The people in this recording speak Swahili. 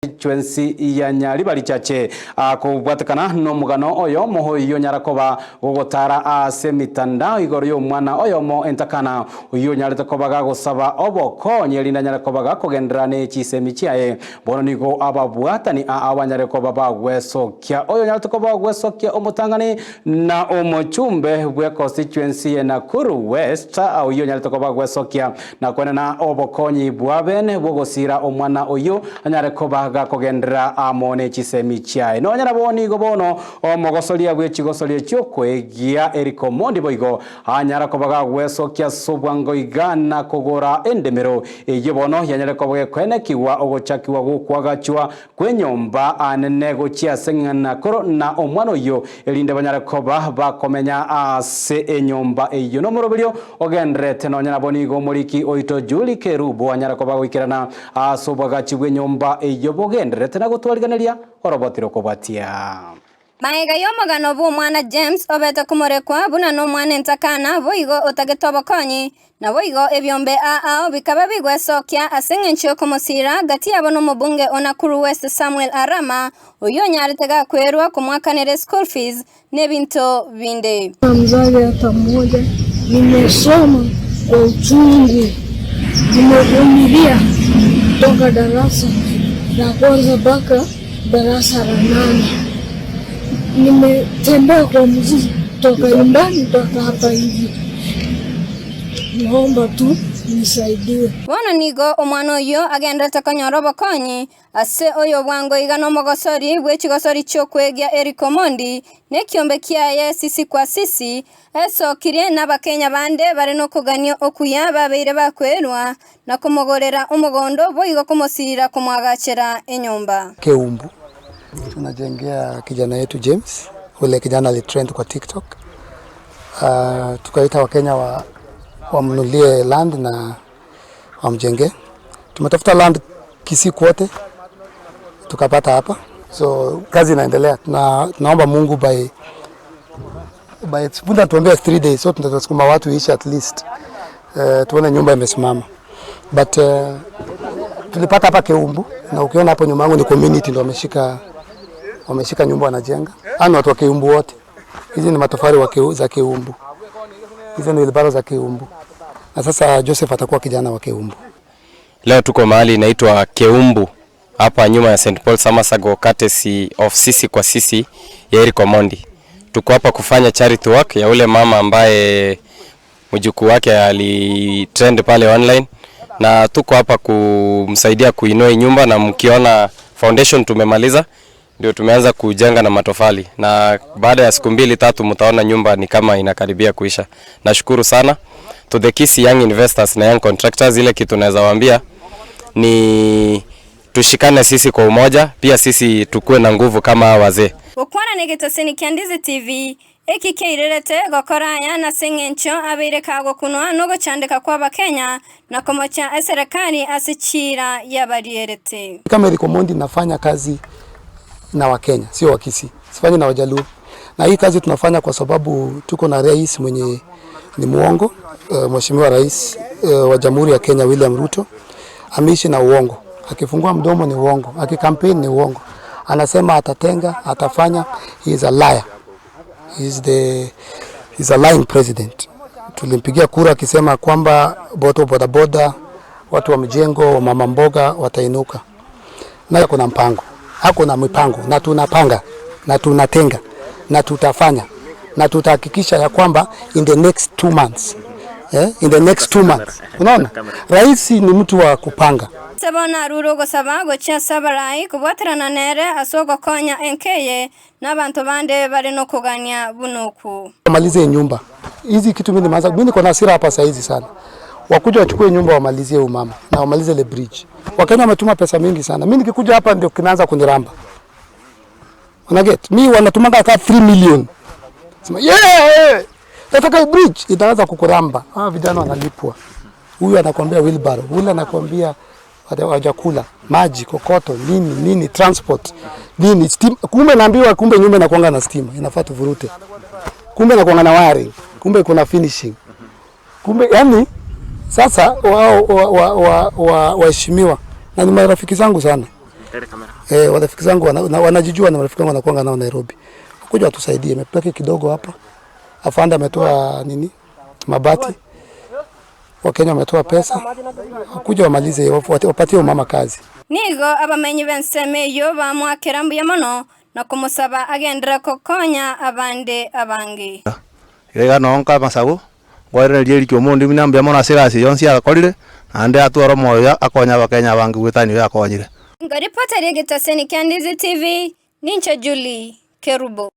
Constituency ya Nyaribari Chache akobwatekana nomugano oyo mohoiyo nyarakoba gogotara ase mitandao igoro y'omwana oyomo entakana oyo nyarete kobaga gosaba obokonye erinda nyarakoba gakogendera ne chisemi chiaye. Bono nigo ababwatani abanyare koba bagwesokia oyo nyarete koba gwesokia omotang'ani na omochumbe bwe constituency ya Nakuru West, oyo nyarete koba gwesokia na kwenena obokonyi bwa bene bwogosira omwana oyo anyare koba gakogendera amo ne chisemi chiaye. Nonya nabo nigo bono omogosoria bwe chigosoria chiokoegia Eric Omondi boigo anyara koba gagwesokia sobwango iga na kogora endemero eyio bono yanyare koba gekwenekiwa ogochakiwa gokwagachwa kwenyomba anene gochia ase ng'ana na omwana oyo erinde banyare koba bakomenya ase enyomba eyio nomoroberio ogenderete. Nonya nabo nigo omoriki oito Julie Kerubo anyara koba goikerana ase obwagachi bw'enyomba eyio bogenderete na gotwariganeria orobotiro kobwatia. Maega y'omogano bw'omwana James obete komorekwa buna n'omwana entakana boigo otagete obokonyi na boigo ebyombe ao bikaba bigwesokia ase eng'encho y'okomosira gati yabo n'omobunge o Nakuru West Samuel Arama oyo onyarete gakwerwa komwakanera school fees n'ebinto binde. Mzazi hata mmoja. Nimesoma kwa uchungu, nimevumilia toka darasa la kwanza mpaka darasa la nane. Nimetembea kwa mguu toka nyumbani mpaka hapa hivi. Naomba tu nisaidiwe. Bono nigo omwana oyo agenderete konyora obokonyi ase oyo bwango iga n'omogosori bw'echigosori chiokwegia Eric Omondi n'ekiombe kiaye sisi kwa sisi esokirie n'abakenya bande bare n'okogania okuya babeire bakwerwa na komogorera omogondo boigo komosirira komwagachera enyomba. Keumbu tunajengea kijana yetu James, ule kijana alitrend kwa TikTok. Tukaita Wakenya wamnunulie land na wamjenge. Tumetafuta land Kisii kwote tukapata hapa, so kazi inaendelea. Tunaomba Mungu by punda tuambia 3 days, so tutasukuma watu iishe at least tuone nyumba imesimama, but tulipata hapa Keumbu, na ukiona hapo nyuma yangu ni community ndio wameshika nyumba wanajenga. Ana watu wa Keumbu wote. Hizi ni matofali za Keumbu. Hizi ni wheelbarrow za Keumbu. Na sasa Joseph atakuwa kijana wa Keumbu. Leo tuko mahali inaitwa Keumbu hapa nyuma ya St Paul Samasago, courtesy of Sisi kwa Sisi ya Eric Omondi. Tuko hapa kufanya charity work ya ule mama ambaye mjukuu wake alitrend pale online, na tuko hapa kumsaidia kuinua nyumba, na mkiona foundation tumemaliza, ndio tumeanza kujenga na matofali, na baada ya siku mbili tatu mtaona nyumba ni kama inakaribia kuisha. Nashukuru sana to the Kisii Young Investors na Young Contractors. Ile kitu naweza waambia ni tushikane sisi kwa umoja, pia sisi tukue na nguvu kama wazee. Gukwana ni gitosini kia Ndizi TV iki keirerete gokora aya na sing'encho abeire kagokunwa n'ogochandika kwa abakenya na komocha eserikali ase chira yabarierete. Kama Eric Omondi nafanya kazi na Wakenya, sio Wakisii. Sifanyi na Wajaluo. Na hii kazi tunafanya kwa sababu tuko na rais mwenye ni muongo. Mheshimiwa Rais wa Jamhuri ya Kenya William Ruto ameishi na uongo. Akifungua mdomo ni uongo, akikampeni ni uongo. Anasema atatenga, atafanya. He is a liar. He is a lying president. Tulimpigia kura akisema kwamba boto bodaboda, watu wa mjengo, wa mama mboga watainuka. Na kuna mpango. Hakuna mipango, na tunapanga na tunatenga na tutafanya na tutahakikisha ya kwamba in the next 2 months, in the next 2 months. Unaona, rais ni mtu wa kupanga. Sebona ruru gosaba gochia sabarai kubwaterana nere ase ogokonya enkeye n'abantu bande bari no kugania bunuku. Wamalize nyumba hizi kitu. Mimi nimeanza, mimi niko na hasira hapa saa hizi sana. Wakuja wachukue nyumba wamalizie umama na wamalize le bridge. Wakenya wametuma pesa mingi sana. Mimi nikikuja hapa ndio kinaanza kuniramba. Una get? Mimi wanatumanga ka 3 million. Sema yeah, nataka bridge, itaanza kukuramba. Ah, vijana wanalipwa. Huyu anakuambia wheelbarrow, huyu anakuambia hawajakula maji, kokoto, nini nini, transport nini, stima. Kumbe naambiwa, kumbe nyumba inakuanga na stima, inafaa tuvurute. Kumbe inakuanga na wiring, kumbe kuna finishing, kumbe yani sasa wao waheshimiwa wa na ni marafiki zangu sana. Eh, warafiki zangu wanajijua na marafiki wangu wanakuanga nao Nairobi. Kuja watusaidie, imebaki kidogo hapa. Afande ametoa nini? Mabati. Wakenya wametoa pesa. Kuja wamalize, wapatie mama kazi. Nigo abamenyi b'ensemo eyo bamwakera mbuya mono na kumusaba agendera kokonya abande abange. Iga nonka masago ngwarereria Erick Omondi buna mbuya mono ase egasi yonsi agakorire naende atware omoyo akonya abakenya abange gwetani oyo akonyire. Ngaripota ria getaseni kia Ndizi TV, ninche Julie Kerubo.